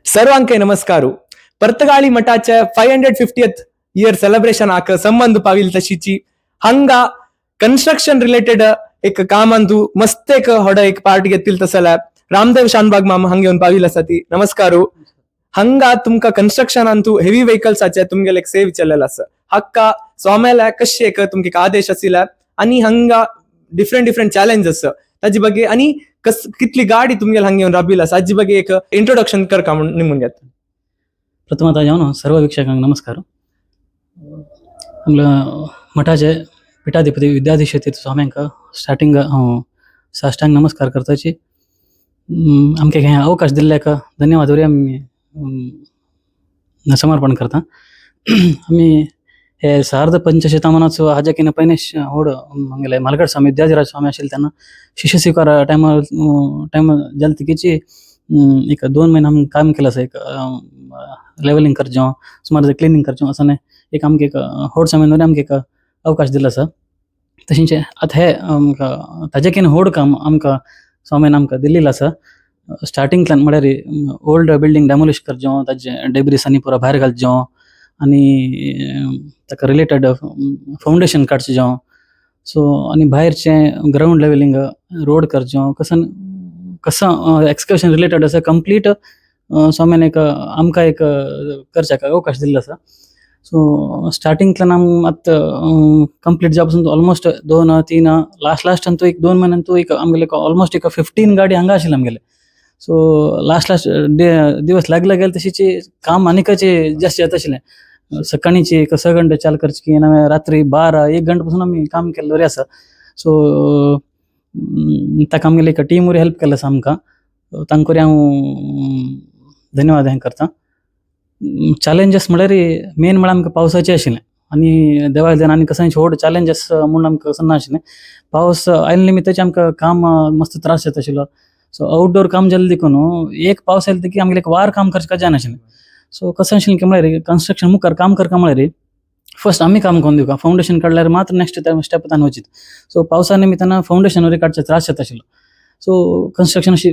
सर्वांके नमस्कार. पर्तगाळी मठाचे 550th year celebration आक संबंध पाविल तशीची हंगा कन्स्ट्रक्शन रिलेटेड एक कामांतू मस्त एक होड एक पार्ट घेतील तसला रामदेव शानबाग मामा हंग येऊन पाविल आसा ती. नमस्कार. हंगा तुमका कन्स्ट्रक्शन अंतू हेवी व्हेकल्साचे तुमगेले एक सेव चलेल आसा. हक्का स्वाम्याला कशे एक तुमके एक आदेश आशिल्ला आणि हंगा डिफरंट डिफरंट चॅलेंजेस ताजी ಬಗ್ಗೆ आणि कस कितली गाडी तुमगेले हंग येऊन राबिल आसा हाजी ಬಗ್ಗೆ एक इंट्रोडक्शन करका म्हणून निमून घेता. प्रथमतः जावन सर्व वीक्षकांक नमस्कार. आमल्या मठाचे पीठाधिपती विद्याधीश तीर्थ स्वाम्यांक स्टार्टिंग हांव साष्टांग नमस्कार करताची. आमकां हे अवकाश दिल्ल्याक धन्यवाद वरी आमी समर्पण करता. आमी हे सार्ध पंचशतमानाचो हाज्या कितें पयलीं व्हड आमगेले म्हालगड स्वामी विद्याधिराज स्वामी आशिल्ले तेन्ना शिष्य स्विकार टायमार टायम जाले तिकेची एक 2 म्हयने आमी काम केलें आसा. एक लेवलिंग करचें, सुमार क्लिनींग करचें असो एक आमकां एक व्हड स्वामीन आमकां एक अवकाश दिलो आसा. तशेंच आतां हे आमकां ताजे कितें व्हड काम आमकां स्वामीन आमकां दिल्लें आसा. स्टार्टिंगच्यान म्हळ्यार ओल्ड बिल्डींग डेमोलिश करचें, ताजे डेब्रीस आनी पुरो भायर घालचें आनी ताका रिलेटेड फावंडेशन काडचें जावं. सो आनी भायरचें ग्रावंड लेवलिंग, रोड करचें, कसं कसं एक्सकवेशन रिलेटेड आसा कंप्लीट स्वामीन एक आमकां एक करच्याक अवकाश दिल्लो आसा. सो स्टार्टिंगतल्यान आम आतां कंप्लीट जावपा पासून ऑलमोस्ट 2-3 लास्ट लास्ट अंतू एक 2 म्हयन्यान तूं एक आमगेले ऑलमोस्ट एक 15 गाडी हांगा आशिल्ले आमगेले. सो लास्ट लास्ट दिवस लागले गेले तशीची काम आनिकाचे जास्त जाता आशिल्लें. सकाळींची एक 6 घंटे चालू करची की नाल्यार रात्री 12-1 घंटे पासून आमी काम केल्लें बरें आसा. सो ताका आमगेले एक टीम हेल्प केल्लो आसा आमकां. तांकां हांव धन्यवाद हें करता. चॅलेंजीस म्हळ्यार मेन म्हळ्यार आमकां पावसाचें आशिल्लें आनी देवाक जाणा आनी कसलें व्हड चॅलेंजीस म्हूण आमकां कसो नाशिल्लें. पावस आयले निमित्ताचें आमकां काम मस्त त्रास जाता आशिल्लो. सो आवटडोर काम जालें देखून एक पावस आयलो की आमगेलें एक वार काम करचें जायनाशिल्लें. सो कशें आशिल्लें की म्हळ्यार कन्स्ट्रक्शन मुखार काम करता म्हळ्यार फर्स्ट आमी काम करून दिवका, फावंडेशन काडल्यार मात्र नेक्स्ट स्टेप तांणी वचीत. सो पावसा निमित्तान फावंडेशन काडचे त्रास जाता आशिल्लो. सो कन्स्ट्रक्शन अशी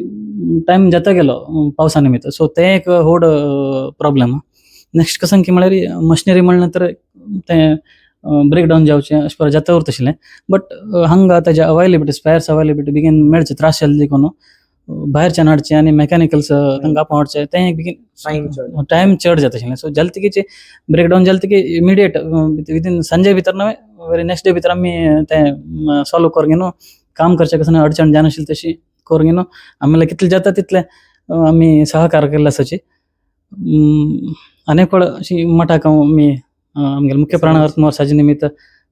टायम जाता गेलो पावसा निमित्त. सो तें एक व्हड प्रॉब्लम. नेक्स्ट कसं की म्हळ्यार मशिनरी म्हणलें तर तें ब्रेक डावन जावचें अशें परत जाता उरता आशिल्लें. बट हांगा ताजे अवेलेबिलिटी, स्पेर्स अवेलेबिलिटी बेगीन मेळचे त्रास जाले देखून भायरच्यान हाडचें आनी मेकॅनिकल्स तांकां आपोवन हाडचें तें एक बेगीन टायम चड जाता आशिल्लें. सो जालें तिकेचे ब्रेक डावन जालें की इमिडिएट विदीन संजे भितर न्हय, वेरी नेक्स्ट डे भितर आमी तें सॉल्व करून घेवन काम करचें कसलें अडचण जायनाशिल्ली तशी करून घेवन आमगेलें कितलें जाता तितलें आमी सहकार केल्लो आसाची. आनी एक अशी मठाक आमी आमगेले मुख्य प्राण साजे निमित्त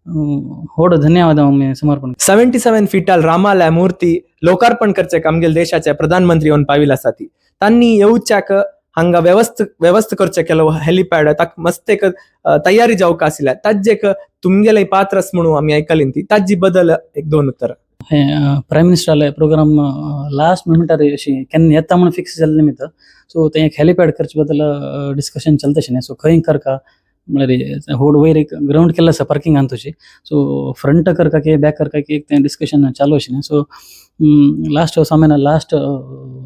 व्हड धन्यवाद आमी समर्पण. 77 फीटाल रामाल्या मूर्ती लोकार्पण करचे आमगेले देशाचे प्रधानमंत्री येवन पाविल आसा ती. तांणी येवच्याक हांगा व्यवस्थ व्यवस्थ करचे केलो हेलिपॅड ताक मस्त एक तयारी जावंक आशिल्ल्या ताजेक तुमगेले पात्र म्हणून आमी आयकलीन ती ताजी बदल एक दोन उत्तर. हे प्रायम मिनिस्टराले प्रोग्राम लास्ट मिनिटार अशी केन्ना येता म्हणून फिक्स जाल्ले निमित्त सो तें एक हेलिपॅड करचे बद्दल डिस्कशन चलता आशिल्लें. सो खंय करका म्हळ्यार व्हड वयर एक ग्रावंड केल्लो आसा पार्किंगान तुजी. सो फ्रंट करका की बॅक करका की एक तें डिस्कशन चालू आशिल्लें. सो लास्ट स्वामीन लास्ट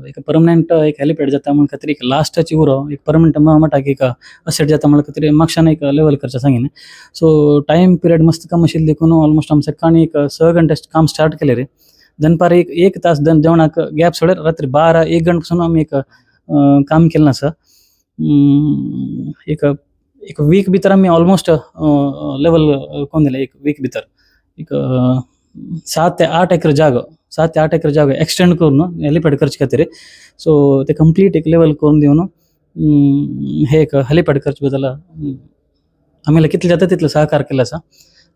एक परमनंट एक हेलिपॅड जाता म्हण खातीर एक लास्टाची उरो एक परमनंट मठाक एक असेट जाता म्हण खातीर मागशान एक लेवल करचें सांगिल्लें. सो टायम पिरियड मस्त कम आशिल्लें देखून ऑलमोस्ट आमी सकाळी एक 6 घंटे काम स्टार्ट केलें रे. दनपार एक एक तास जेवणाक गॅप सोडल्यार रात्री 12-1 घंटे पासून आमी एक काम केल्लें आसा. एक एक वीक भितर आमी ऑलमोस्ट लेवल करून दिलें. एक वीक भितर एक 7 ते 8 एकर जागो, 7 ते 8 एकर जागो एक्सटेंड करून हेलिपॅड करचे खातीर. सो ते कंप्लीट एक लेवल करून दिवन हे एक हेलिपॅड करचे बद्दल आमी कितलें जाता तितलें सहकार केल्लो आसा.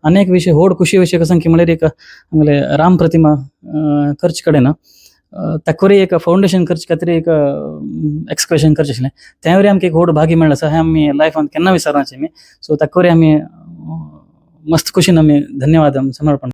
आनी एक विशय व्हड खुशी विशय कसो की म्हळ्यार एक आमगेले राम प्रतिमा करचे कडेन ताकोरी एक फावंडेशन करचे खातीर एक एक्सकवेशन करचें आशिल्लें. तें वरी आमकां एक व्हड भाग्य मेळ्ळें आसा. हें आमी लायफान केन्ना विसरनाचे आमी. सो ताकोरी आमी मस्त खुशीन आमी धन्यवाद आमी समर्पण.